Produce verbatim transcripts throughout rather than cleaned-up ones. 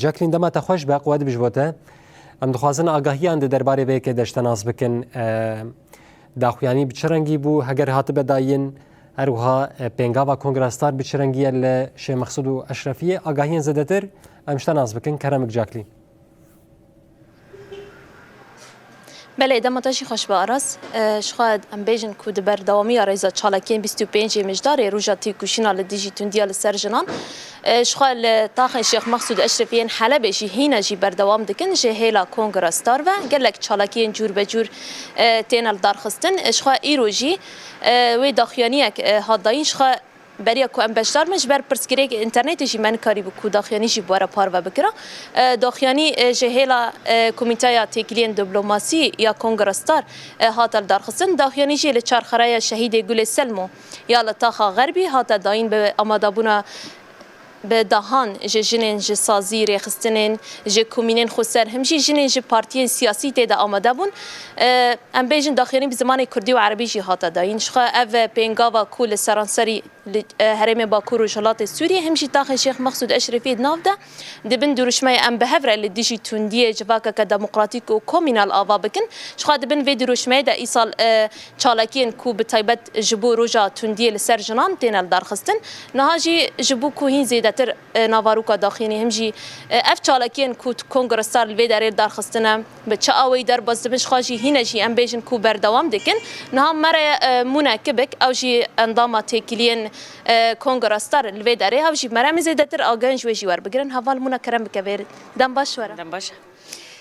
Jacqueline, dema te xweş be, quwet bi ji bo te. Em dixwazin agahiyan di derbarê vê yekê de ji te nas bikin. E, daxuyanî bi çi rengî bû, heger hatibe dayîn, her wiha, e, pêngava Kongra Star bi çi rengî ye li Şêx Mexsûd û Eşrefiyê? Agahiyên zêdetir em ji te nas bikin. Kerem bik Jacqueline. Belê, dema te jî xweş be Aras. E, ji xwe em bêjin ku di berdewamiya rêza çalakiyên bîst û pêncê Mijdarê, roja têkoşîna li dijî tundiya li ser jinan, e, ji xwe li taxên Şêx Mexsûd Eşrefî yên Helebê jî hîne jî berdewam dikin. Ji hêla Kongra Star ve gelek çalakiyên cûrbecûr, e, têne lidarxistin. E, ji xwe îro jî, e, wê daxuyaniyek, e, hat dayîn. Ji xwe beriya ku em beşdar bin, ji ber pirsgirêk internetê jî me nikarîbû ku daxuyanî jî bi we re parve bikira. E, daxuyanî, e, ji hêla, e, Komîteya Têkiliyên Diplomasî ya Kongra Star, e, hate lidarxistin. Daxuyanî jî li Çarxereya Şehîdê Gulê Selmo ya li taxa Xerbî hate dayîn, bi amadebûna bi dehan ji jinên ji sazî rêxistinên, ji komînên xweser, him jî jinên ji partiyên siyasî tê de amade bûn. E, em bêjin daxuyanî bi zimanê kurdî û erebî jî hate dayîn. Ji xwe ev pêngava ku li seranserî li, e, herêmê Bakur û Rojhilatê Sûriyê, him jî taxê Şêx Mexsûd Eşrefî di nav de, dibin dirûşmeyê Em bi hev re li dijî tundiyê civakeke demokratîk û komînal ava bikin. Ji xwe dibin vê dirûşmeyê de îsal, e, çalakiyên ku bi taybet ji bo roja tundiyê li ser jinan têne lidarxistin. Niha jî ji bo ku hîn zêdetir, e, navaroka daxuyanî him jî, e, ev çalakiyên ku Kongra Star li vê derê lidarxistine, bi çi awayî derbas dibin, ji xwe jî hîne jî em bêjin ku berdewam dikin. Niha Mere, e, Mûne Kibik, ew jî endama têkiliyên, e, Kongra Star li vê derê, ew jî mere em ê zêdetir agahên ji wê jî werbigirin. Heval Mûne, kerem bike vê. Dem baş were. Dem baş.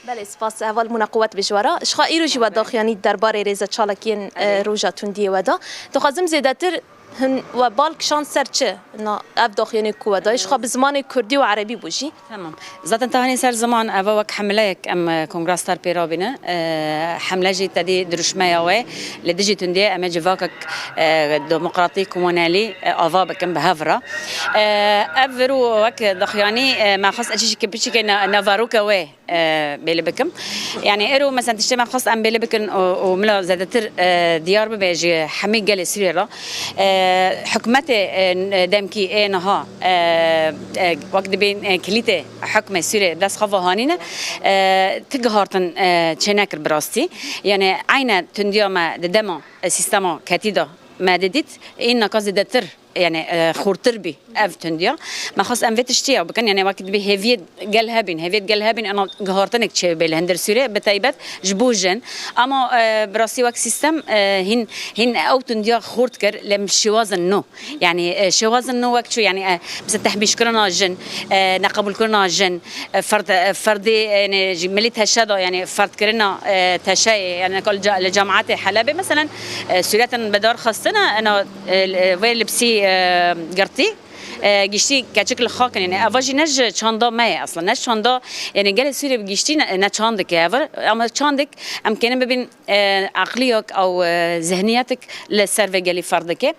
Belê, spas. Heval Mûne, quwet bi ji we re. Ji xwe îro jî we daxuyanî derbarê rêze çalakiyên, e, Erê. roja tundiyê we da. Dixwazim zêdetir hin we bal kişand ser çi? Na, ev daxuyanî ku we dayî, ji xwe bi zimanê kurdî û erebî bû jî. Tamam. Zaten tahanî ser ziman, eva wek hemleyek em, e, Kongra Star pê rabîne. E, hemle jî tedî dirûşmeya we li dijî tundiyê, em ê civakek, e, demokratîk û wanelî, e, ava bikin bi hev re. E, ev viro wek daxuyanî, e, me xwest ez jî piçîkê na-, naveroke wê, e, bêli bikim. Yani êro mesela tiştê me xwest em bêli bikin û, û mila zêdetir, e, diyar bibe ji hemî gelê Sûriyê re. E, hikûmetê, e, demkî ê niha, e, e, wek dibên, e, kilîtê hikmê Sûriyê dest xwe ve hanîne, e, ti gihartin, e, çênekir bi rastî. Yani eyne tundiya me di dema, e, sîstema ketî de me didît, îna ka zêdetir, yani, e, xurtir bî ev tundiya. Me xwest em vê tiştiya bikin, yani wekî dibê hêviyê gel hebîn, hêviyê gel hebîn, ena gihartinek çêbê li hundir Sûriyê, bi taybet ji bo jin. Ama, e, bi rastî wek sîstem, e, hîn, hîn ew tundiya xurt kir, lê şêwazin nû. Yani, e, şêwazin nû wek çû, yani, e, mesela tehmîşkirina jin, e, neqebûlkirina jin, e, ferd, e, ferdê, yani, ji milî teşe de, yani, ferdkirina, e, teşeyê, yani, li ca-, li cemaetê Helebê, mesela, e, sûretin bi dar xistine, ena, e, li, vê lipsî, e, girtî, e, giştî keçik li xakin, yani, eva jî ne ji çanda me ye, aslında ne ji çanda, yani, gelê Sûriyê bi giştî ne, ne çandike, eva, ama çandik em kênin bibin, e, eqliyek ew, e, zihniyetik li ser vê gelî ferd dike.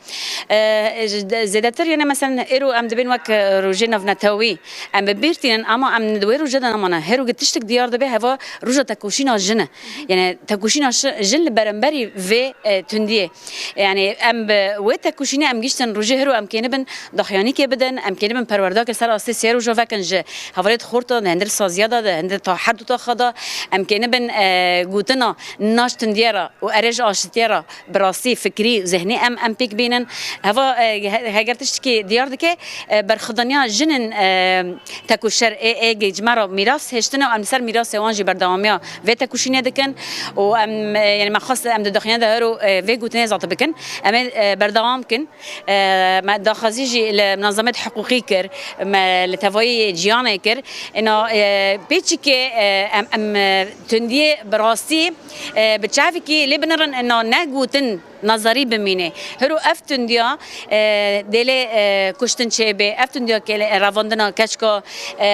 E, ji-, de-, zêdetir, yani, mesela, êro em dibên wek, e, rojê navnetewî, em bi bîr tînin, ama em di wê rojê de nemane. Hêro gi tiştik diyar dibe, heva roja tekoşîna jin e. Yani, tekoşîna şi-, jin li beramberî vê, e, tundiyê. Yani, em bi wê tekoşînê em giştin rojê hêro em kênibin daxuyanîkê bidin, em kênibin perwerdakê ser astê sê roja vekin ji hevalêt xorta, di hindir saziya de, di hindir ta her du taxa de, em kênibin, e, gotina naş tundiye re û erê ji aşitiye re bi rastî fikrî, zihnî em, em pêk bînin. Heva, e, he-, heger tiştekî diyar dike, e, berxwedaniya jinên, e, tekoşer ê, ê gê ji me re mîras hêştine û em li ser mîrasê wan jî berdewamiya vê tekoşînê dikin û em, e, yani me xwest em di daxuyanê de hero, e, vê gotinê zate bikin. Em ê, e, berdewam kin. E, me daxwazî jî li minazemêt hiqûqî kir, me li tevayî ciyanê kir. Ina, e, pêçikê, e, em, em, e, tundiyê bi rastî, e, bi çavekî lê binirin, ina ne gotin nazarî bimîne. Hiro ev tundiya, e, dê lê, e, kuştin çêbê, ev tundiya kê-, revandina keçka, e,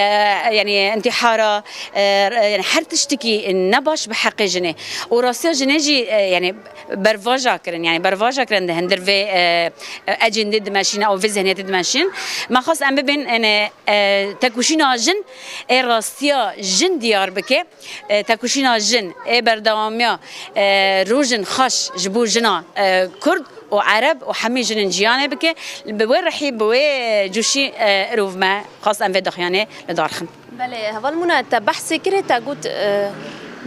yani intihara, e, yani her tiştekî ne baş bi heqê jinê. Û rastiya jinê jî, e, yani bervaja kirin, yani bervaja kirin di hindir vê, e, e, ecêndê dimeşîne, ew vê zihniyetê dimeşîn. Me xwest em bibên, yani, e, tekoşîna jin, ê rastiya jin diyar bike. E, tekoşîna jin, ê berdewamiya, e, rojin xweş ji bo jina, e, Kurd û ereb û hemî jinên ciyanê bike, bi wê rihî, bi wê cûşî, e, îrov me xwest em vê daxuyanê li dar xin. Belê, heval Mûne, te behsê kirê, te got, e,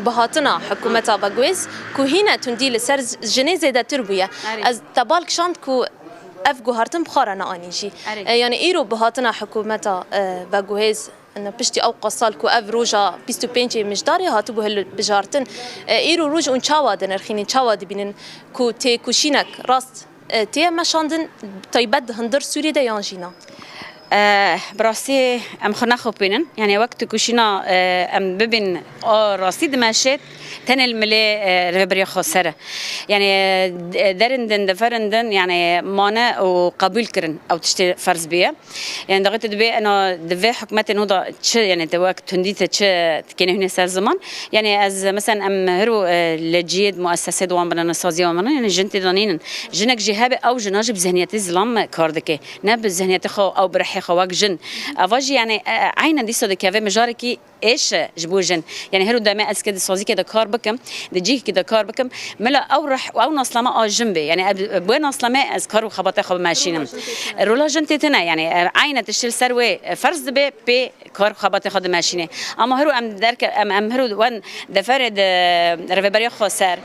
bihatina hikûmeta veguhêz ku hîne tundî li ser jinê zêdetir bûye. Erê. Ez te bal kişand ku ev guhertin bi xwe re neanî jî. Erê. E, yanî îro bihatina hikûmeta, e, veguhêz, piştî ew qasal ku ev roja bîst û pêncê Mijdarê hatibû hilbijartin, e, îro roj hûn çawa dinirxînin, çawa dibînin ku têkoşînek rast, e, tê meşandin, taybet di hundir Sûriyê de yan jî na? E, bi rastî em xwe nexopînin. Yanî wek têkoşîna, e, em bibîn a rastî dimeşê, tenê li milê, e, Rêveberiya Xweser e. Yanî, e, derin din, deferin din, yanî mane û qebûl kirin ew tiştê ferz bûye. Yanî daxê tu dibê ena di vê hikûmetê nû de çi, yanî te wek tundî te çi dikêne hûnê ser ziman. Yanî ez, meselen, em hiro, e, li cihê muessesê di wan binin, sazî wan binin, yanî jin tê de nînin. Jinek jî hebe, ew jina jî bi zihniyetê zilam kar dike. Ne bi zihniyetê xwe, ew bi rihê xwe wek jin. Eva jî, yanî, e, e, eynen dîsa dikeve mijarekî êş e ji bo jin. Yanî hiro demê ez ke di sazîkê de kar bikim, di cihekî de kar bikim, mila ew rih û ew naslame a jin bê. Yanî ev, bi wê naslame ez kar û xebatê xwe bimeşînim. Rola jin tê tine, yanî, e, eyne tiştê li ser wê, e, ferz dibe, pê kar û xebatê xwe dimeşîne. Ama hiro em derke-, em, em hiro wen deferê di Rêveberiya Xweser,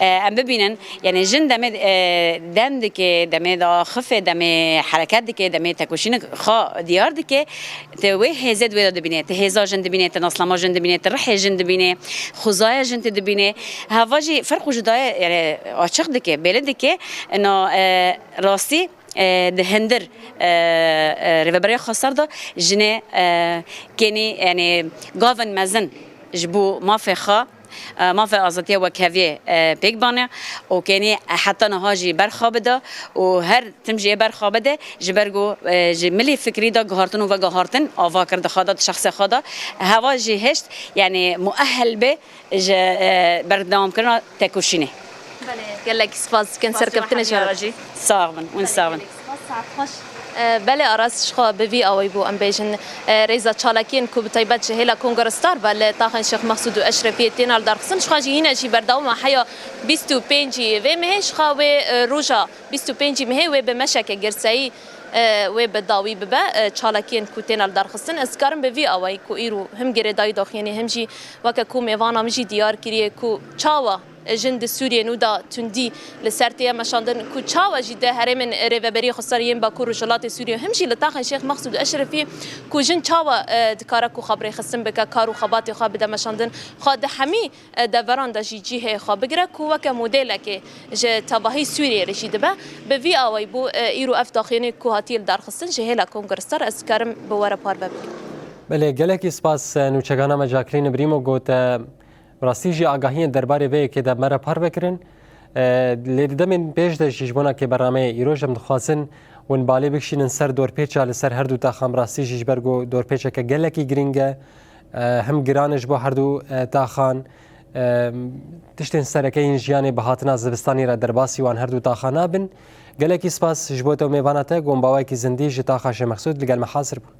e, em bibînin, yanî jin demê, e, dem dike, demê diaxife, demê hereket dike, demê tekoşînek xwe diyar dike, tu wê hêzê di wê de dibîne, tu hêza jin dibîne, tu naslama jin dibîne, tu rihê jin dibîne, xwezaya jin tu dibîne. Heva jî ferq û cudayê, yanî, açiq dike, belî dike. Ina, e, rastî, e, di hundir, e, e, Rêveberiya Xweser de jinê, e, kênî, yanî, gavin mezin ji bo mafê xwe, e, mafê azadiya wekheviyê, e, pêk bane û kênî heta niha jî berxa bide û her tim jî ê berxa bide, ji ber ku, e, ji milî fikrî de guhartin û veguhartin ava kir di xwe de, di şexsê xwe de. Heva jî hişt, yanî muehel be ji, e, berdewamkirina tekoşînê. Belê, gelekî spas dikin serkeftinê ji we re. Sax bin, hûn sax bin. Saet xweş. E, belê, Aras, ji xwe bi vî awayî bû, em bêjin, e, rêza çalakiyên ku bi taybet ji hêla Kongra Star ve li taxên Şêx Mexsûd û Eşrefiyê têne lidarxistin, ji xwe jî hîne jî berdewama heya bîst û pêncî vê mehê, ji xwe wê, e, roja bîst û pêncî mehê wê bi meşeke girseyî, e, wê bi dawî bibe, e, çalakiyên ku têne lidarxistin. Ez dikarim bi vî awayî ku îro him girêdayî daxuyanî, him jî weke ku mêvana min jî diyar kiriye ku çawa jin di Sûriyê nû de tundî li ser tê ye meşandin, ku çawa jî di herêmên Rêveberiya Xweser yên Bakur Rojhilatê Sûriyê, him jî li taxên Şêx Mexsûd û Eşrefî, ku jin çawa, e, dikare ku xwe bi rêxistin bike, kar û xebatê xwe bide meşandin, xwe di hemî, e, deveran de jî cihê xwe bigire, ku weke modelekê ji tevahî Sûriyê re jî dibe. Bi vî awayî bû, e, îro ev daxuyanî ku hatiye lidarxistin ji hêla Kongra Star, ez dikarim bi we re parve bikim. Belê, gelekî spas, e, nûçegana me Jacqueline Brîmo got, e, Bi rastî jî agahiyên derbarê vê yekê de me re parve kirin. E, lê di demên pêş de jî ji bona kê bernameyê îroj em dixwazin hûn balê bikişînin ser dorpêça li ser her du taxan, bi rastî jî ji ber ku dorpêçeke gelekî girîng e, e, him giran e ji bo her du, e, taxan, e, tiştên sereke yên jiyanê bi hatina zivistanê re derbasî wan her du taxan nabin. Gelekî spas ji bo te û mêvana te, ku hûn bi awayekî zindî ji taxa Şêx Mexsûd li gel me hazir bûn.